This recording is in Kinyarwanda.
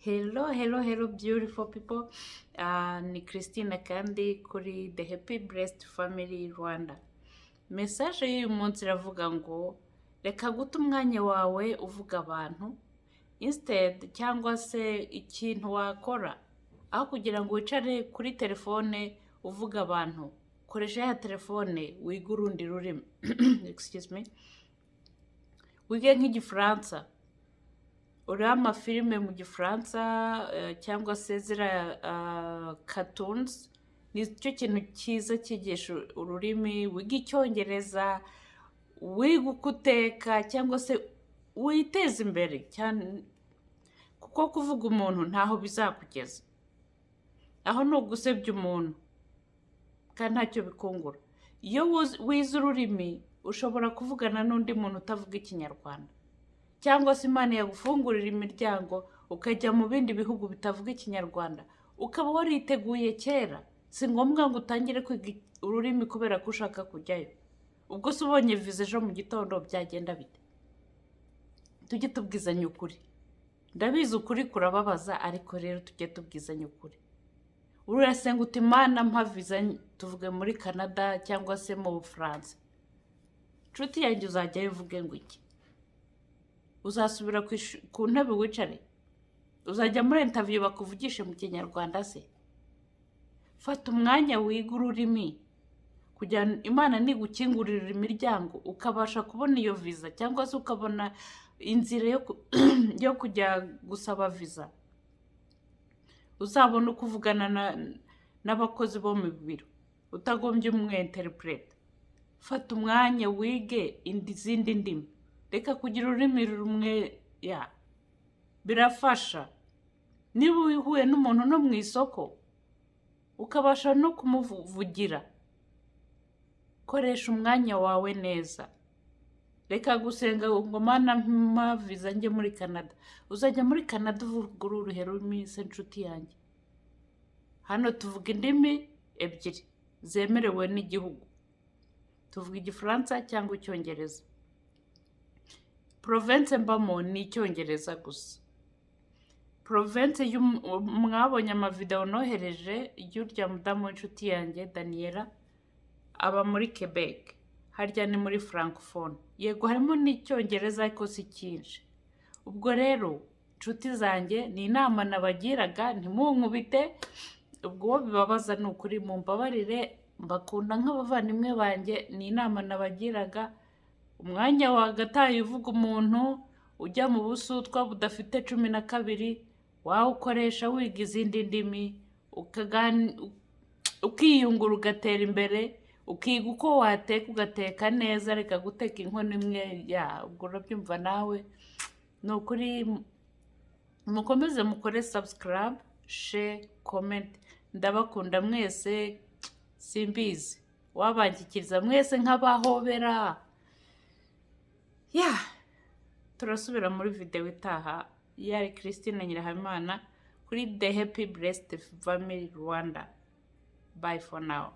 Hello, hello, hello, beautiful people. Ni Christine kandi kuri The Happy Blessed Family Rwanda. Message y'uyu munsi iravuga ngo reka guta umwanya wawe uvuga abantu, instead cyangwa se ikintu wakora aho kugira ngo wicare kuri telefone uvuga abantu, koresha ya telefone wige urundi rurimi. Excuse me. Wige nk'Igifaransa, urebe amafilime mu Gifaransa cyangwa se ziriya cartoons, ni cyo kintu cyiza cyigisha ururimi. Wige Icyongereza, wige uko uteka cyangwa se witeze imbere cyane, kuko kuvuga umuntu ntaho bizakugeza, aho ni ugusebya umuntu kandi ntacyo bikungura. Iyo wize ururimi ushobora kuvugana n'undi muntu utavuga Ikinyarwanda, cyangwa se Imana yagufungurira imiryango ukajya mu bindi bihugu bitavuga Ikinyarwanda, ukaba wariteguye kera. Si ngombwa ngo utangire kwiga ururimi kubera ko ushaka kujyayo. Ubwo se ubonye viza ejo mu gitondo byagenda bite? Tujye tubwizanya ukuri. Ndabizi ukuri kurababaza, ariko rero tujye tubwizanya ukuri. Urasenga uti: "Imana, mpa viza," tuvuge muri Canada cyangwa se mu Bufaransa. Nshuti yanjye, uzajyayo uvuge ngo iki? Uzasubira ku ntebe wicare? Uzajya muri interview bakuvugishe mu Kinyarwanda se? Fata umwanya wiga ururimi kugira ngo Imana nigukingurira imiryango ukabasha kubona iyo viza cyangwa se ukabona inzira yo kujya gusaba viza, uzabona uko uvugana n'abakozi bo mu biro utagombye umwinterprete. Fata umwanya wige izindi ndimi, reka kugira ururimi rumwe. Ya, birafasha. Niba uhuye n'umuntu no mu isoko ukabasha no kumuvugira. Koresha umwanya wawe neza. Reka gusenga ngo: "Mana, mpa viza njye muri Canada." Uzajya muri Canada uvuga uruhe rurimi se, nshuti yanjye? Hano tuvuga indimi ebyiri zemerewe n'igihugu: tuvuga Igifaransa cyangwa Icyongereza. Province mbamo ni Icyongereza gusa. Province, mwabonye amavidewo nohereje y'urya mudamu w'inshuti yanjye Daniela, aba muri Quebec, harya ni muri francophone. Yego, harimo n'Icyongereza ariko si cyinshi. Ubwo rero, nshuti zanjye, ni inama nabagiraga, ntimunkubite. Ubwo uwo bibabaza ni ukuri mumbabarire, mbakunda nk'abavandimwe banjye. Ni inama nabagiraga. Umwanya wagataye uvuga umuntu, ujya mu busutwa budafite 12, wawukoresha wiga izindi ndimi, ukiyungura, ugatera imbere, ukiga uko wateka, ugateka neza. Reka guteka inkono imwe. Ya, ubwo urabyumva nawe. Ni ukuri mukomeze mukore subscribe, share, comment. Ndabakunda mwese, simbizi wabangikiriza mwese nk'abahobera. Ya, turasubira muri videwo itaha. Yari Christine Nyirahabimana kuri The Happy Blessed Family Rwanda. Bye for now.